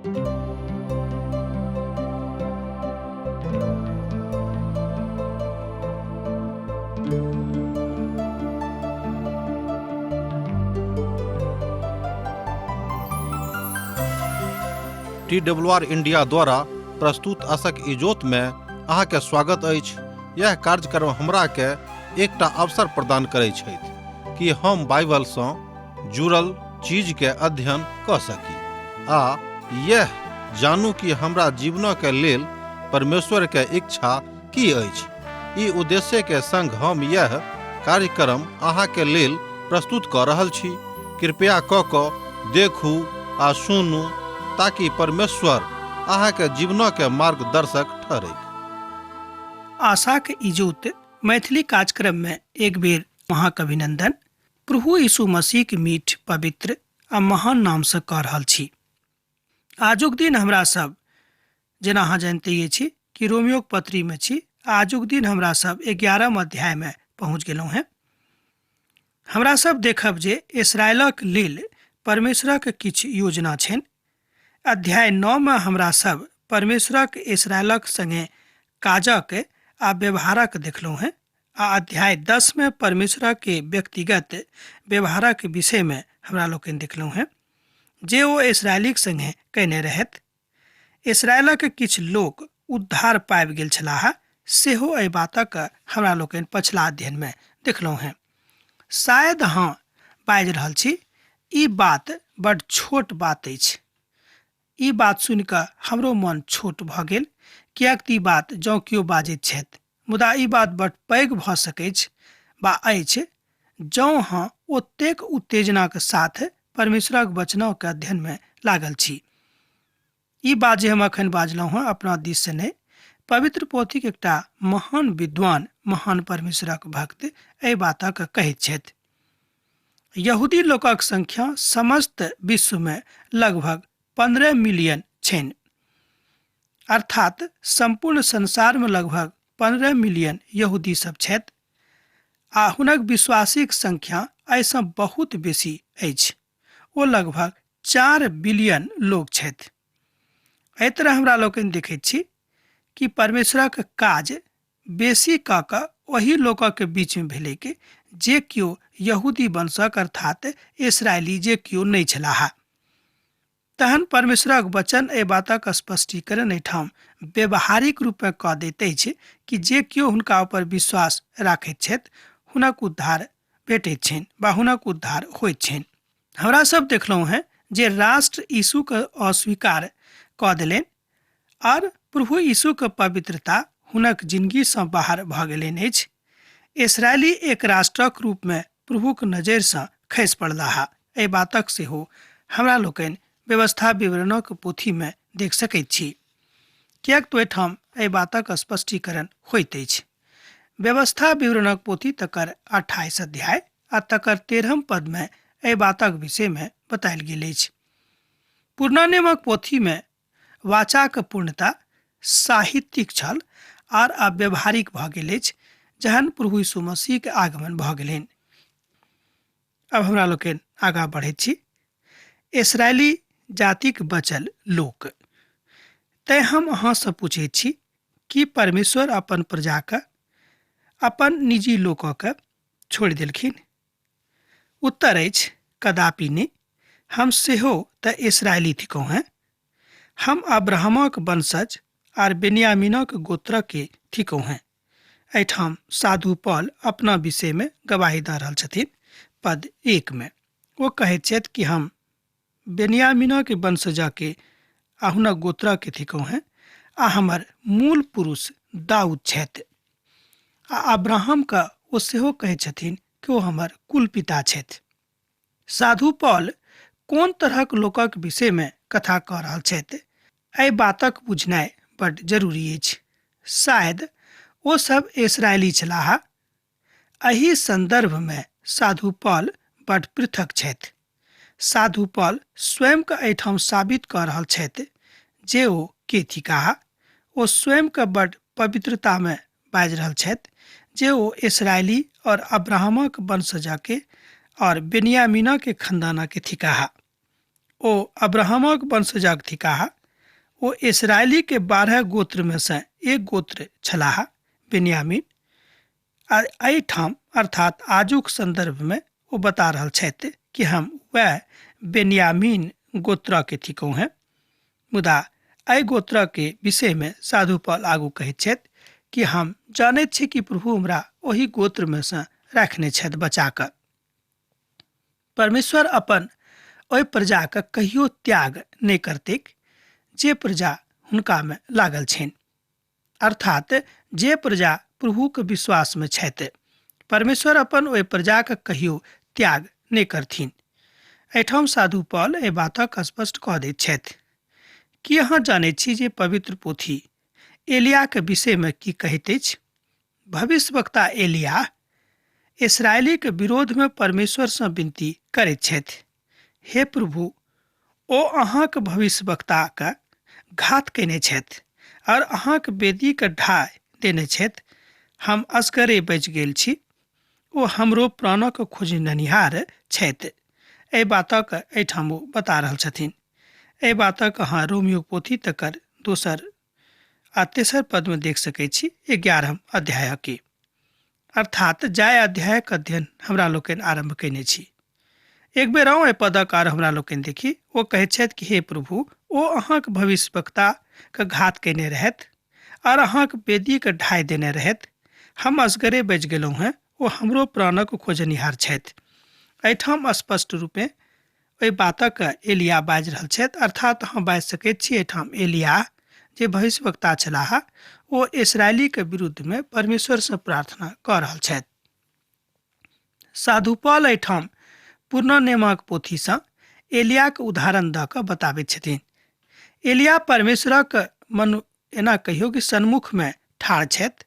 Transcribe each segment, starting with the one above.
T W R India द्वारा प्रस्तुत असक इजोत में अहाँके स्वागत अछि। यह कार्यक्रम हमरा के एकटा अवसर प्रदान करै छथि कि हम बाइबल सँ जुड़ल चीज के अध्ययन कऽ सकी आ यह जानू कि हमरा जीवन के लेल परमेश्वर के इच्छा की अछि। ई उद्देश्य के संग हम यह कार्यक्रम अहाँ के लेल प्रस्तुत कऽ रहल छी। कृपया कऽ कऽ देखू आ सुनू ताकि परमेश्वर अहाँ के जीवन के मार्गदर्शक ठहरैक। आशाक इजोत मैथिली कार्यक्रम में एक बेर अहाँके अभिनंदन प्रभु यीशु मसीहके मीठ पवित्र आ महान नामसँ कऽ रहल छी। आजुक दिन हमरा सब जेना अहाँ जानिते छी कि रोमियोक पत्रीमे छी। आजुक दिन हमरा सब 11 अध्यायमे पहुँच गेलहुँ हेँ। हमरा सब देखब जे इसराइलक लेल परमेश्वरक किछु योजना छनि। अध्याय 9 मे हमरा सब परमेश्वरक इसराइलक संगे काजक आ व्यवहारक देखलहुँ हेँ आ अध्याय 10 मे परमेश्वरक के व्यक्तिगत व्यवहारक विषय मे हमरा लोकनि देखलहुँ हेँ जे ओ इसराइलीक संगे कयने रहथि। इसराइलक किछु लोक उद्धार पाबि गेल छलाह, सेहो एहि बातक हमरा लोकनि पछिला अध्ययन मे देखलहुँ हेँ। शायद अहाँ बाजि रहल छी, ई बात बड छोट बात अछि। ई बात सुनि कऽ हमरो मन छोट भऽ गेल, किएक तऽ ई बात जँ केओ बाजैत छथि, मुदा ई बात बड पैघ भऽ सकैछ वा अछि जँ अहाँ ओतेक उत्तेजनाक साथ परमेश्वरक वचनक अध्ययन मे लागल छी। ई बात जे हम अखन बाजलहुँ हँ अपना दिस से नहि, पवित्र पोथीक एकटा महान विद्वान, महान परमेश्वरक भक्त एहि बातक कहैत छथि। यहूदी लोकक संख्या समस्त विश्व मे लगभग 15 मिलियन छनि, अर्थात संपूर्ण संसार मे लगभग 15 मिलियन यहूदी सब छथि आ हुनक विश्वासीक संख्या एहिसँ बहुत बेसी अछि। ओ लगभग 4 बिलियन लोक छथि। एहि तरह हमरा लोकनि देखैत छी कि परमेश्वरक काज बेसी कऽ कऽ ओहि लोकक बीचमे भेलैक जे केओ यहूदी वंशक अर्थात इसराइली जे केओ नहि छलाह। तहन परमेश्वरक वचन एहि बातक स्पष्टीकरण एहिठाम व्यवहारिक रूपमे कऽ दैत अछि कि जे केओ हुनका ऊपर विश्वास राखैत छथि हुनक उद्धार भेटैत छनि वा हुनक उद्धार होइत छनि। हमरा सब देखलहुँ हेँ जे राष्ट्र यीशुके अस्वीकार कऽ देलनि और प्रभु यीशुके पवित्रता हुनक जिंदगीसँ बाहर भऽ गेलनि अछि। इसराइली एक राष्ट्रक रूपमे प्रभुक नजरिसँ खसि पड़लाह। एहि बातक सेहो हमरा लोकनि व्यवस्था विवरणक पोथीमे देख सकैत छी, किएक तऽ ओहिठाम एहि बातक स्पष्टीकरण होइत अछि। व्यवस्था विवरणक पोथी तकर 28 अध्याय आ तकर 13 पदमे एहि बातक विषयमे बतायल गेल अछि। पुरना नियमक पोथीमे वाचाक पूर्णता साहित्यिक छल आर आब व्यवहारिक भऽ गेल अछि जहन प्रभु यीशु मसीहके आगमन भऽ गेलनि। अब हमरा लोकनि आगाँ बढ़ैत छी। इसराइली जातिक बचल लोक। तैं हम अहाँसँ पूछैत छी कि परमेश्वर अपन प्रजाके, अपन निजी लोकके छोड़ि देलखिन? उत्तर अछि कदापि नहि। हम सेहो तऽ इसराइली थिकहुँ हेँ। हम अब्राहमक वंशज आर बेन्यामीनक गोत्रके थिकहुँ हेँ। एहिठाम साधु पॉल अपना विषयमे गवाही दऽ रहल छथिन। पद 1 मे ओ कहैत छथि कि हम बेन्यामीनक वंशजके आ हुनक गोत्रके थिकहुँ हेँ आ हमर मूल पुरुष दाऊद छथि। आ अब्राहमके ओ सेहो कहैत छथिन कि ओ हमर कुल पिता छथि। साधु पॉल कोन तरहक लोकक विषयमे कथा कऽ रहल छथि, एहि बातक बुझनाइ बड्ड जरूरी अछि। शायद ओ सब इसराइली छलाह। एहि संदर्भमे साधु पॉल बड्ड पृथक छथि। साधु पॉल स्वयंके एहिठाम साबित कऽ रहल छथि जे ओ के थिकाह। ओ स्वयंके बड्ड पवित्रतामे बाजि रहल छथि जे ओ इसराइली और अब्राहमक वंशजके और बेन्यामीनके खानदानके थिकाह। ओ अब्राहमक वंशजक थिकाह। ओ इसराइली के 12 गोत्र में से एक गोत्र छलाह, बेन्यामीन। आ एहिठाम अर्थात आजुक संदर्भ में ओ बता रहल छथि कि हम वएह बेन्यामीन गोत्र के थिकहुँ हैं। मुदा एहि गोत्र के विषय में साधु पॉल आगू कहैत छथि कि हम जानैत छी कि प्रभु हमरा ओहि गोत्र में से राखने छथि बचा कऽ। परमेश्वर अपन ओहि प्रजाके कहियो त्याग नहि करतैक जे प्रजा हुनकामे लागल छनि, अर्थात जे प्रजा प्रभुके विश्वासमे छथि। परमेश्वर अपन ओहि प्रजाके कहियो त्याग नहि करथिन। एहिठाम साधु पॉल एहि बातक स्पष्ट कऽ दैत छथि। की अहाँ जानैत छी जे पवित्र पोथी एलियाके विषयमे की कहैत अछि? भविष्यवक्ता एलिया इसराइलीके विरोधमे परमेश्वरसँ विनती करैत छथि, हे प्रभु, ओ अहाँके भविष्यवक्ताके घात कयने छथि और अहाँके वेदीके ढाइ देने छथि। हम असगरे बचि गेल छी, ओ हमरो प्राणक खोजनिहार छथि। एहि बातक एहिठाम ओ बता रहल छथिन। एहि बातक अहाँ रोमियो पोथी तकर दोसर आ तेसर पदमे देख सकै छी, 11 अध्यायके, अर्थात जाहि अध्यायक अध्ययन हमरा लोकनि आरम्भ कयने छी। एक बेर आउ एहि पदक आर हमरा लोकनि देखी। ओ कहैत छथि कि हे प्रभु, ओ अहाँक भविष्यवक्ताके घात कयने रहथि आओर अहाँक वेदीके ढाइ देने रहथि। हम असगरे बचि गेलहुँ हेँ, ओ हमरो प्राणक खोजनिहार छथि। एहिठाम स्पष्ट रूपे ओहि बातक एलिया बाजि रहल छथि, अर्थात अहाँ बाजि सकैत छी एहिठाम एलिया जे भविष्यवक्ता छलाह ओ इसराइलीके विरुद्धमे परमेश्वरसँ प्रार्थना कऽ रहल छथि। साधु पॉल एहिठाम पुरना नेमाक पोथीसँ एलियाके उदाहरण दऽ कऽ बताबैत छथिन। एलिया परमेश्वरक मन एना कहियो कि सन्मुखमे ठाढ़ छथि,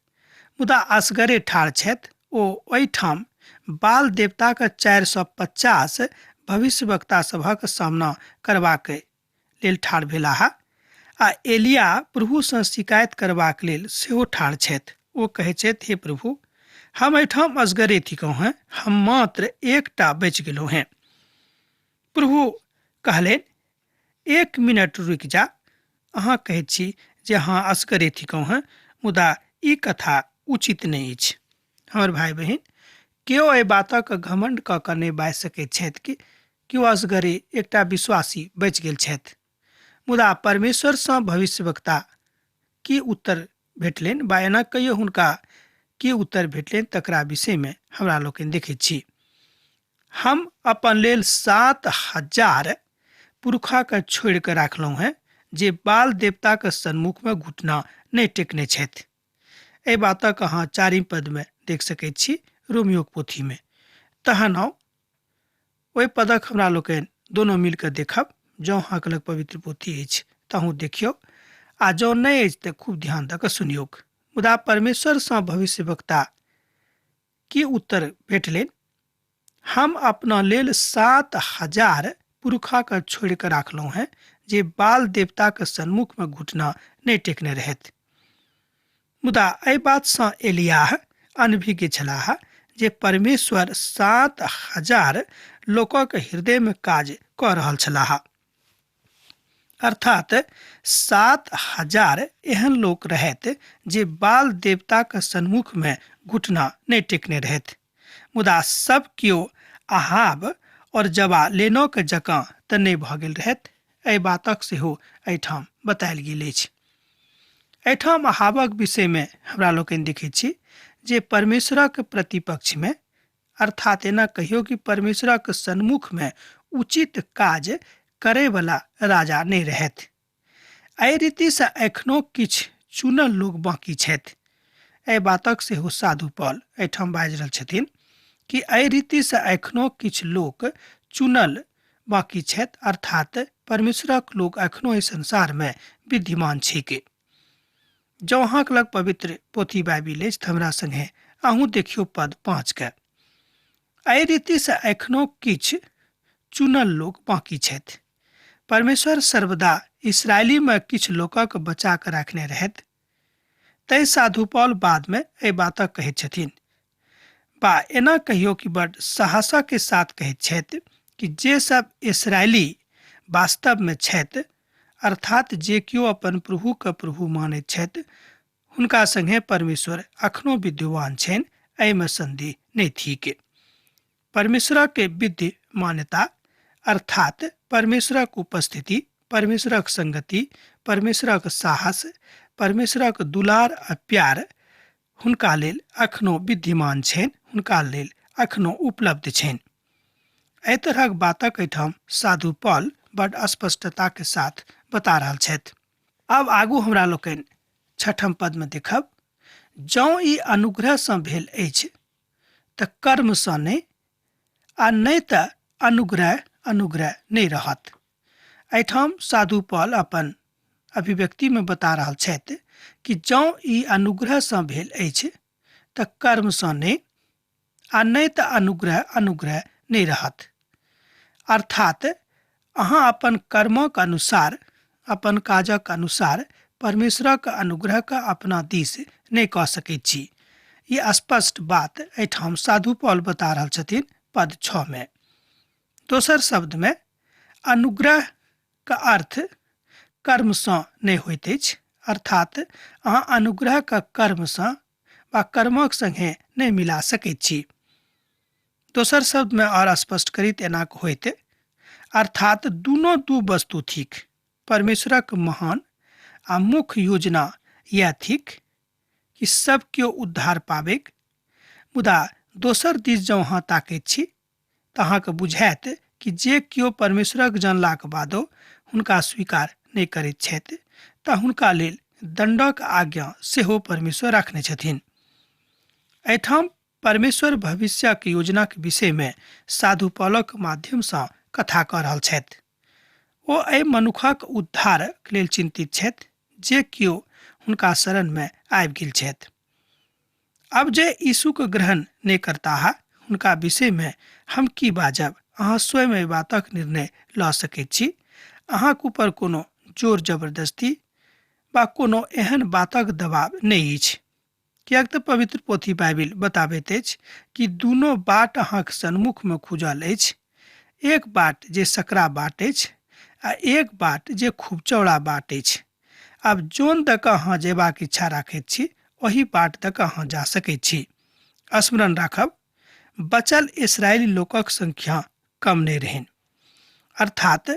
मुदा असगरे ठाढ़ छथि। ओ ओहिठाम बाल देवताक 450 भविष्यवक्ता सभक सामना करबाक लेल ठाढ़ भेलाह आ एलिया प्रभुसँ शिकायत करबाक लेल सेहो ठाढ़ छथि। ओ कहै छथि, हे प्रभु, हम एहिठाम असगरे थिकहुँ हेँ, हम मात्र एकटा बचि गेलहुँ हेँ। प्रभु कहलनि, 1 मिनट रुकि जा। अहाँ कहैत छी जे अहाँ असगरे थिकहुँ हेँ, मुदा ई कथा उचित नहि अछि। हमर भाइ बहिन, केओ एहि बातक घमंड कऽ कऽ नहि बाजि सकैत छथि कि केओ असगरे एकटा विश्वासी बचि गेल छथि। मुदा परमेश्वरसँ भविष्यवक्ता की उत्तर भेटलनि वा एना कहियो हुनका की उत्तर भेटलनि तकरा विषयमे हमरा लोकनि देखैत छी। हम अपन लेल 7000 पुरखाके छोड़ि कऽ राखलहुँ हेँ जे बाल देवताके सन्मुखमे घुटना नहि टेकने छथि। एहि बातक अहाँ 4 पदमे देख सकैत छी रोमियोक पोथीमे। तहन आउ ओहि पदक हमरा लोकनि दोनो मिलके देखब। जँ अहाँके लग पवित्र पोथी अछि तहूँ देखियौ, आ जँ नहि अछि तऽ खूब ध्यान दऽ कऽ सुनियौक। मुदा परमेश्वरसँ भविष्यवक्ता की उत्तर भेटलनि? हम अपना लेल 7000 पुरखाके छोड़ि कऽ राखलहुँ हेँ जे बाल देवताके सन्मुखमे घुटना नहि टेकने रहथि। मुदा एहि बातसँ एलियाह अनभिज्ञ छलाह जे परमेश्वर 7000 लोकक हृदयमे काज कऽ रहल छलाह। अर्थात 7000 एहन लोक रहथि जे बाल देवताक सन्मुखमे घुटना नहि टेकने रहथि। मुदा सब केओ अहाब और जबा लेनोक जकाँ तऽ नहि भऽ गेल रहथि। एहि बातक सेहो एहिठाम बतायल गेल अछि। एहिठाम अहाबक विषयमे हमरा लोकनि देखैत छी जे परमेश्वरक प्रतिपक्षमे, अर्थात एना कहियो कि परमेश्वरक सन्मुखमे उचित काज करैवला राजा नहि रहथि। एहि रीतिसँ एखनो किछु चुनल लोक बाँकी छथि। एहि बातक सेहो साधु पॉल एहिठाम बाजि रहल छथिन कि एहि रीतिसँ एखनो किछु लोक चुनल बाँकी छथि, अर्थात परमेश्वरक लोक एखनो एहि संसारमे विद्यमान छैक। जँ अहाँके लग पवित्र पोथी बाइबिल अछि तऽ हमरा सङ्गे अहूँ देखियौ पद 5 के। एहि रीतिसँ एखनो किछु चुनल लोक बाँकी छथि। परमेश्वर सर्वदा इसराइलीमे किछु लोकक बचा कऽ राखने रहथि। तै साधु पॉल बादमे एहि बातक कहैत छथिन, बा एना कहियो कि बड साहसके साथ कहैत छथि कि जे सब इसराइली वास्तवमे छथि, अर्थात जे केओ अपन प्रभुके प्रभु मानैत छथि, हुनका संगे परमेश्वर अखनो विद्यमान छनि, एहिमे संदेह नहि थिक। परमेश्वरक विद्य मान्यता अर्थात परमेश्वरक उपस्थिति, परमेश्वरक संगति, परमेश्वरक साहस, परमेश्वरक दुलार आ प्यार हुनका लेल अखनो विद्यमान छनि, हुनका लेल अखनो उपलब्ध छनि। एहि तरहक बातक एहिठाम साधु पॉल बड स्पष्टता के साथ बता रहल छथि। आब आगू हमरा लोकनि छठम पदमे देखब, जँ ई अनुग्रहसँ भेल अछि तऽ कर्मसँ नहि, आ नहि तऽ अनुग्रह अनुग्रह नहि रहत। एहिठाम साधु पॉल अपन अभिव्यक्तिमे बता रहल छथि कि जँ ई अनुग्रहसँ भेल अछि तऽ कर्मसँ नहि, आ नहि तऽ अनुग्रह अनुग्रह नहि रहत। अर्थात अहाँ अपन कर्मक अनुसार, अपन काजक अनुसार परमेश्वरक अनुग्रहके अपना दिस नहि कऽ सकैत छी। ई स्पष्ट बात एहिठाम साधु पॉल बता रहल छथिन पद 6 मे। दोसर शब्दमे अनुग्रह के अर्थ कर्मसँ नहि होइत अछि, अर्थात अहाँ अनुग्रहके कर्मसँ वा कर्मक संगे नहि मिला सकैत छी। दोसर शब्दमे आओर स्पष्ट करी एना होइत, अर्थात दुनू दू वस्तु थिक। परमेश्वरक महान आ मुख्य योजना यैह थिक कि सब केओ उद्धार पाबैक, मुदा दोसर दिस जँ अहाँ ताकैत छी तऽ अहाँके बुझायत कि जे केओ परमेश्वरक जानलाक बादो हुनका स्वीकार नहि करैत छथि तऽ हुनका लेल दण्डक आज्ञा सेहो परमेश्वर राखने छथिन। एहिठाम परमेश्वर भविष्यक योजनाक विषयमे साधु पौलक माध्यमसँ कथा कऽ रहल छथि। ओ एहि मनुखक उद्धारक लेल चिन्तित छथि जे केओ हुनका शरणमे आबि गेल छथि। अब जे यीशुके ग्रहण नहि करताह हुनका विषयमे हम की बाजब? अहाँ स्वयं एहि बातक निर्णय लऽ सकैत छी। अहाँक ऊपर कोनो जोर जबरदस्ती वा कोनो एहन बातक दबाव नहि अछि, किएक तऽ पवित्र पोथी बाइबिल बताबैत अछि कि दुनू बाट अहाँक सन्मुखमे खुजल अछि। एक बाट जे सकरा बाट अछि आ एक बाट जे खूब चौड़ा बाट अछि। आब जोन दऽ कऽ अहाँ जयबाक इच्छा राखैत छी ओही बाट दऽ कऽ अहाँ जा सकैत छी। स्मरण राखब, बचल इसराइली लोकक संख्या कम नहि रहनि, अर्थात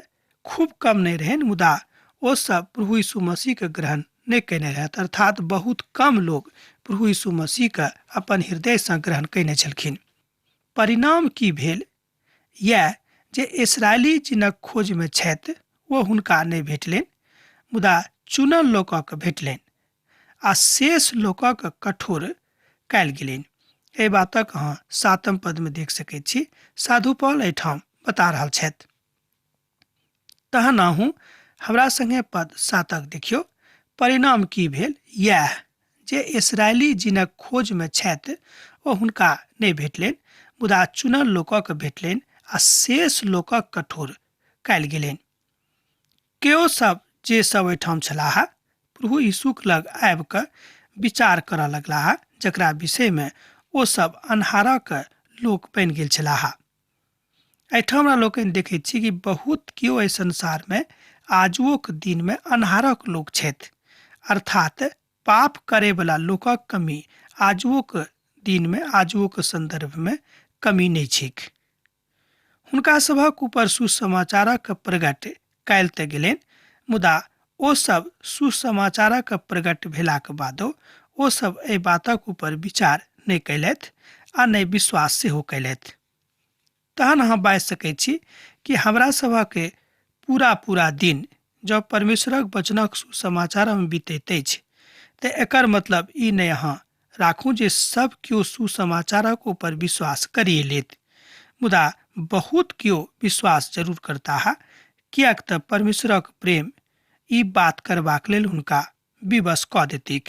खूब कम नहि रहनि, मुदा ओ सब प्रभु यीशु मसीहके ग्रहण नहि कयने रहथि, अर्थात बहुत कम लोग प्रभु यीशु मसीहके अपन हृदयसँ ग्रहण कयने छलखिन। परिणाम की भेल? यैह जे इसराइली जिनक खोजमे छथि ओ हुनका नहि भेटलनि, मुदा चुनल लोकक भेटलनि आ शेष लोकक कठोर कयल गेलनि। एहि बातक अहाँ 7 पदमे देख सकैत छी। साधु पॉल एहिठाम बता रहल छथि। तहन अहूँ हमरा संगे पद 7 देखियौ। परिणाम की भेल? यैह जे इसराइली जिनक खोजमे छथि ओ हुनका नहि भेटलनि, मुदा चुनल लोकक भेटलनि आ शेष लोकक कठोर कयल गेलनि। केओ सब जे सब एहिठाम छलाह प्रभु यीशुक लग आबि कऽ विचार करऽ लगलाह, जकरा विषयमे ओ सब अन्हारक लोक बनि गेल छलाह। एहिठाम हमरा लोकनि देखैत छी कि बहुत केओ एहि संसारमे आजुओक दिनमे अन्हारक लोक छथि, अर्थात पाप करैवला लोकक कमी आजुओक दिनमे आजुओक सन्दर्भमे कमी नहि छैक। हुनका सभक ऊपर सुसमाचारक प्रगट कयल तऽ गेलनि, मुदा ओ सब सुसमाचारक प्रगट भेलाक बादो ओ सब एहि बातक ऊपर विचार नहि कयलथि आ नहि विश्वास सेहो कयलथि। तहन अहाँ बाजि सकैत छी कि हमरा सभके पूरा पूरा दिन जँ परमेश्वरक वचनक सुसमाचारमे बीतैत अछि तऽ एकर मतलब ई नहि अहाँ राखू जे सब केओ सुसमाचारक ऊपर विश्वास करिए लेत, मुदा बहुत केओ विश्वास जरूर करताह, किएक तऽ परमेश्वरक प्रेम ई बात करबाक लेल हुनका विवश कऽ देतीक।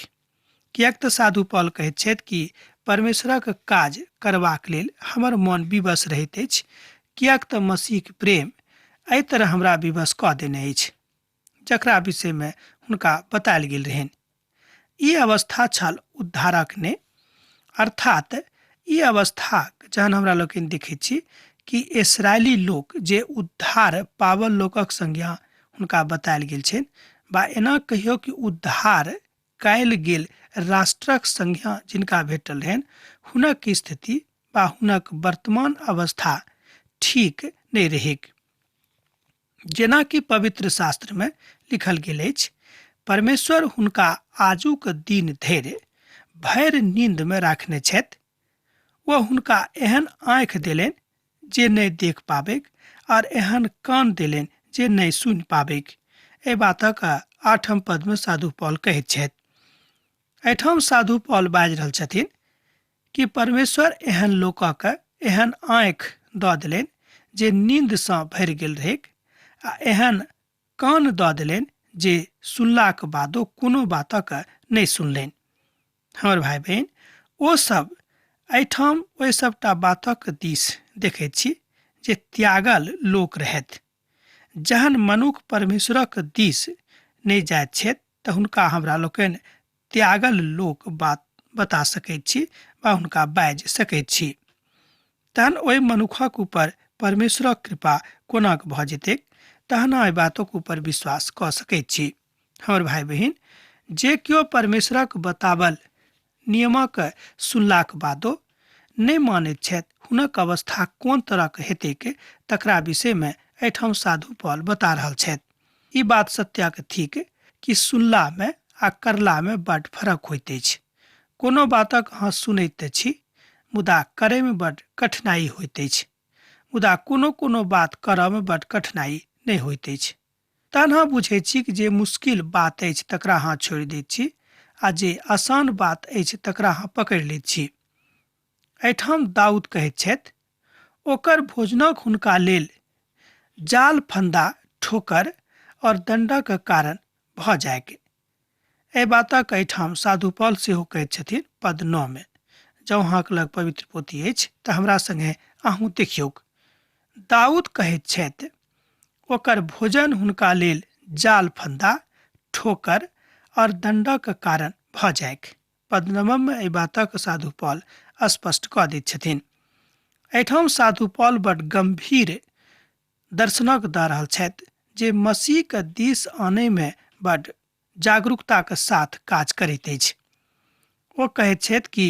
किएक तऽ साधु पॉल कहैत छथि कि परमेश्वरक काज करबाक लेल हमर मन विवश रहैत अछि, किएक तऽ मसीहक प्रेम एहि तरह हमरा विवश कऽ देने अछि, जकरा विषयमे हुनका बतायल गेल रहनि। ई अवस्था छल उद्धारक ने, अर्थात ई अवस्था जहन हमरा लोकनि देखैत छी कि इसराइली लोक जे उद्धार पावल लोकक संज्ञा हुनका बतायल गेल छनि, बा एना कहियो कि उद्धार कयल गेल राष्ट्रक संज्ञा जिनका भेटल रहनि, हुनक स्थिति बा हुनक वर्तमान अवस्था ठीक नहि रहैक। जेनाकि पवित्र शास्त्र में लिखल गेल अछि, परमेश्वर हुनका आजुक दिन धरि भरि नींद में राखने छथि। ओ हुनका एहन आँखि देलनि जे नहि देख पाबैक और एहन कान देलनि जे नहि सुनि पाबैक। एहि बातक 8 पद में साधु पॉल कहैत छथि। एहिठाम साधु पॉल बाजि रहल छथिन कि परमेश्वर एहन लोकक एहन आँखि दऽ देलनि जे नींदसँ भरि गेल रहैक आ एहन कान दऽ देलनि जे सुनलाक बादो कोनो बातक नहि सुनलनि। हमर भाइ बहिन, ओ सब एहिठाम ओहि सबटा बातक दिस देखैत छी जे त्यागल लोक रहथि। जहन मनुख परमेश्वरक दिस नहि जाइत छथि तऽ हुनका हमरा लोकनि त्यागल लोक बात बता सकैत छी वा हुनका बाजि सकैत छी। तहन ओहि मनुखक ऊपर परमेश्वरक कृपा कोना भऽ जेतैक, तहन एहि बातक ऊपर विश्वास कऽ सकैत छी। हमर भाइ बहिन, जे केओ परमेश्वरक बतावल नियमक सुनलाक बादो नहि मानैत छथि, हुनक अवस्था कोन तरहक हेतैक तकरा विषयमे एहिठाम साधु पॉल बता रहल छथि। ई बात सत्यक थिक कि सुनलामे आ करलामे बड्ड फरक होइत अछि। कोनो बातक अहाँ सुनैत तऽ छी, मुदा करैमे बड्ड कठिनाइ होइत अछि। मुदा कोनो कोनो बात करऽमे बड्ड कठिनाइ नहि होइत अछि। तहन अहाँ बुझै छी कि जे मुश्किल बात अछि तकरा अहाँ छोड़ि दैत छी आ जे आसान बात अछि तकरा अहाँ पकड़ि लैत छी। एहिठाम दाऊद कहैत छथि, ओकर भोजनक हुनका लेल जाल फंदा ठोकर और दंडक कारण भऽ जायके। एहि बातक एहिठाम साधु पॉल सेहो कहैत छथिन पद 9 में। जँ अहाँक लग पवित्र पोथी अछि तऽ हमरा संगे अहूँ देखियौक। दाऊद कहैत छथि, ओकर भोजन हुनका लेल जाल फंदा ठोकर और दंडक कारण भऽ जायक। पद 9 में एहि बातक साधु पॉल स्पष्ट कऽ दैत छथिन। एहिठाम साधु पॉल बड गंभीर दर्शनक दऽ रहल छथि जे मसीह के दिस आनै में बड जागरूकता के साथ काज करैत अछि। ओ कहैत छथि कि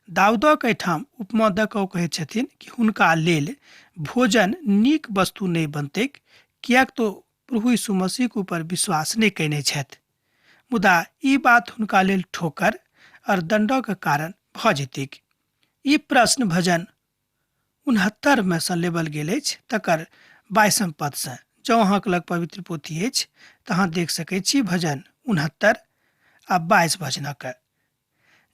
दाऊदक एहिठाम उपमा दऽ कऽ ओ कहैत छथिन कि हुनका लेल भोजन नीक वस्तु नहि बनतैक, किएक तो प्रभु यीशु मसीह के ऊपर विश्वास नहि कयने छथि। मुदा ई बात हुनका लेल ठोकर और दंडक कारण भऽ जेतैक। ई प्रश्न भजन 69 में सँ लेबल गेल अछि, तकर 22 पद सँ। जँ अहाँके लग पवित्र पोथी अछि तऽ अहाँ देख सकैत छी भजन 69 आ 22 भजनक,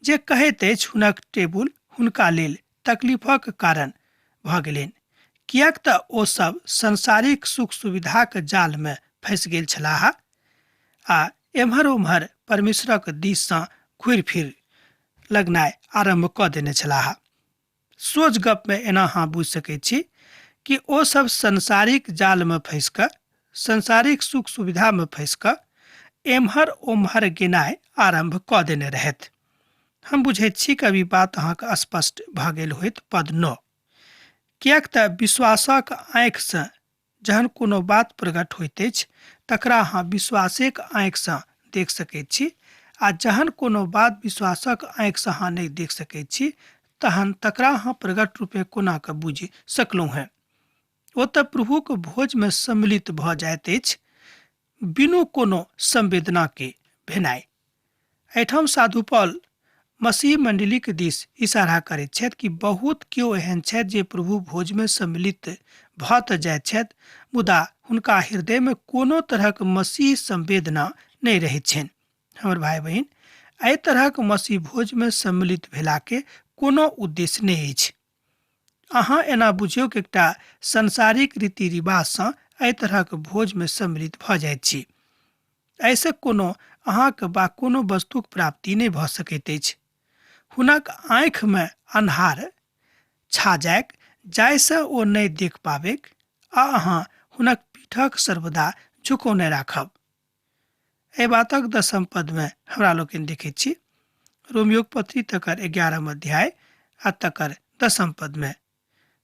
जे कहैत अछि हुनक टेबुल हुनका लेल तकलीफक कारण भऽ गेलनि, किएक तऽ ओ सब सांसारिक सुख सुविधाक जाल में फँसि गेल छलाह आ एम्हर ओम्हर परमेश्वरक दिस सँ घुरि फिर लगनाइ आरम्भ कऽ देने छलाह। सोझ गप में एना अहाँ बुझि सकैत छी कि ओ सब सांसारिक जाल में फँसि कऽ, सांसारिक सुख सुविधा में फँसि कऽ एम्हर ओम्हर गेनाइ आरम्भ कऽ देने रहथि। हम बुझैत छी कि अभी बात अहाँके स्पष्ट भऽ गेल होयत। पद 9, किएक तऽ विश्वासक आँखिसँ जहन कोनो बात प्रकट होइत अछि तकरा अहाँ विश्वासेक आँखिसँ देख सकैत छी, आ जहन कोनो बात विश्वासक आँखिसँ अहाँ नहि देख सकैत छी तहन तकरा अहाँ प्रकट रूपे कोना कऽ बुझि सकलहुँ हेँ। ओ तऽ प्रभुक भोजमे सम्मिलित भऽ जाइत अछि बिनु कोनो संवेदनाके भेनाइ। एहिठाम साधु पॉल मसीह मंडलीक दिस इशारा करैत छथि कि बहुत केओ एहन छथि जे प्रभु भोजमे सम्मिलित भऽ तऽ जाइत छथि, मुदा हुनका हृदयमे कोनो तरहक मसीह संवेदना नहि रहैत छनि। हमर भाइ बहिन, एहि तरहक मसीह भोजमे सम्मिलित भेलाके कोनो उद्देश्य नहि अछि। अहाँ एना बुझियौ कि एकटा सांसारिक रीति रिवाजसँ एहि तरहक भोजमे सम्मिलित भऽ जाइत छी। एहिसँ कोनो अहाँके वा कोनो वस्तुक प्राप्ति नहि भऽ सकैत अछि। हुनक आँखिमे अन्हार छा जाइक, जाहिसँ ओ नहि देख पाबैक, आ अहाँ हुनक पीठक सर्वदा झुकौने राखब। एहि बातक 10 पदमे हमरा लोकनि देखैत छी, रोमियोक पत्री तकर 11 अध्याय आ तकर 10 पदमे,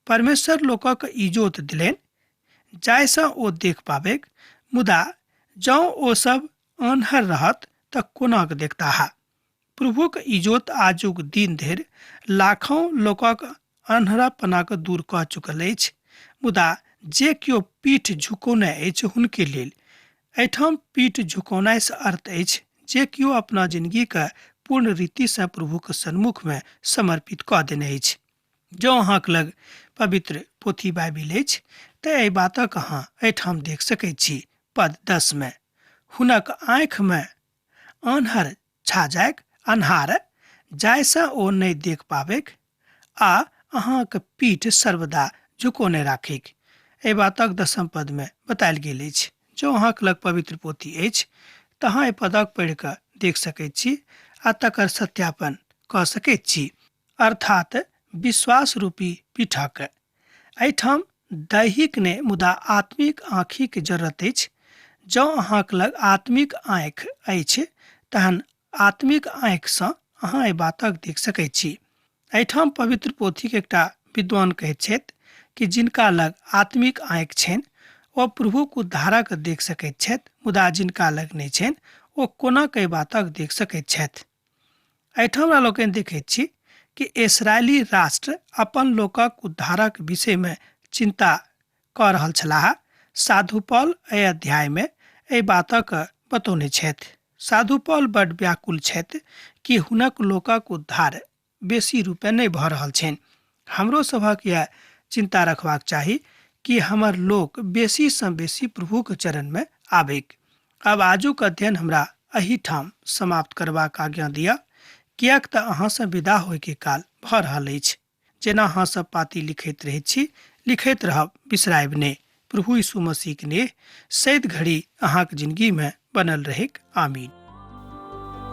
परमेश्वर लोकक इजोत देलनि जाहिसँ ओ देख पाबैक, मुदा जँ ओ सब आन्हर रहत तऽ कोना कऽ देखताह? प्रभुक इजोत आजुक दिन धरि लाखों लोकक अन्हरापनाके दूर कऽ चुकल अछि, मुदा जे केओ पीठ झुकौने अछि हुनके लेल। एहिठाम पीठ झुकौनाइसँ अर्थ अछि जे केओ अपना जिनगीके पूर्ण रीतिसँ प्रभुक सन्मुखमे समर्पित कऽ देने अछि। जँ अहाँक लग पवित्र पोथी बाइबिल अछि तऽ एहि बातक अहाँ एहिठाम देख सकैत छी। पद 10 मे हुनक आँखिमे आन्हर छा जाइक, अन्हार, जाहिसँ ओ नहि देख पाबैक आ अहाँक पीठ सर्वदा झुकौने राखैक। एहि बातक दसम पदमे बतायल गेल अछि। जँ अहाँक लग पवित्र पोथी अछि तऽ अहाँ एहि पदक पढ़ि कऽ देख सकैत छी आ तकर सत्यापन कऽ सकैत छी, अर्थात विश्वास रूपी पीठक। एहिठाम दैहिक नहि मुदा आत्मिक आँखिक जरूरत अछि। जँ अहाँक लग आत्मिक आँखि अछि तहन आत्मिक आँखिसँ अहाँ एहि बातक देख सकैत छी। एहिठाम पवित्र पोथीक एकटा विद्वान कहैत छथि कि जिनका लग आत्मिक आँखि छनि ओ प्रभुक उद्धारक देख सकैत छथि, मुदा जिनका लग नहि छनि ओ कोना के एहि बातक देख सकैत छथि। एहिठाम हमरा लोकनि देखैत छी कि इसराइली राष्ट्र अपन लोकक उद्धारक विषयमे चिन्ता कऽ रहल छलाह। साधु पॉल एहि अध्यायमे एहि बातक बतौने छथि। साधु पॉल बड व्याकुल छथि कि हुनक लोकक उद्धार बेसी रूपे नहि भऽ रहल छनि। हमरो सभक यैह चिन्ता रखबाक चाही कि हमर लोक बेसी सँ बेसी प्रभुक चरणमे आबैक। आब आजुक अध्ययन हमरा एहिठाम समाप्त करबाक आज्ञा दिअ, किएक तँ अहाँसँ विदा होइके काल भऽ रहल अछि। जेना अहाँ सब पाती लिखैत रहैत छी, लिखैत रहब, बिसरायब नहि। प्रभु यीशु मसीहक नेह सैद घड़ी अहाँक जिंदगी में बनल रहैक। आमीन।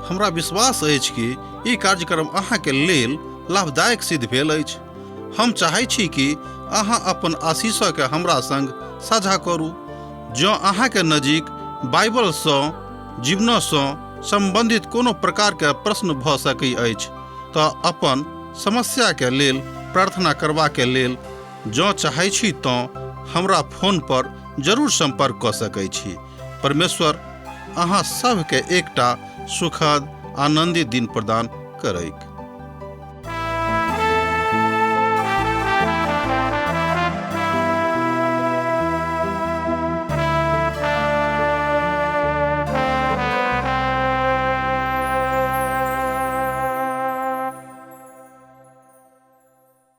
हमरा विश्वास अछि कि ई कार्यक्रम अहाँके लेल लाभदायक सिद्ध भेल अछि। हम चाहै छी कि अहाँ अपन आशीषके हमरा संग साझा करू। जँ अहाँके नजीक बाइबलसँ जीवनसँ सम्बन्धित कोनो प्रकारके प्रश्न भऽ सकै अछि तऽ अपन समस्याके लेल प्रार्थना करबाके लेल जँ चाहै छी तँ हमरा फोन पर जरूर सम्पर्क कऽ सकै छी। परमेश्वर अहाँ सभके एकटा सुखद आनन्दित दिन प्रदान करैक।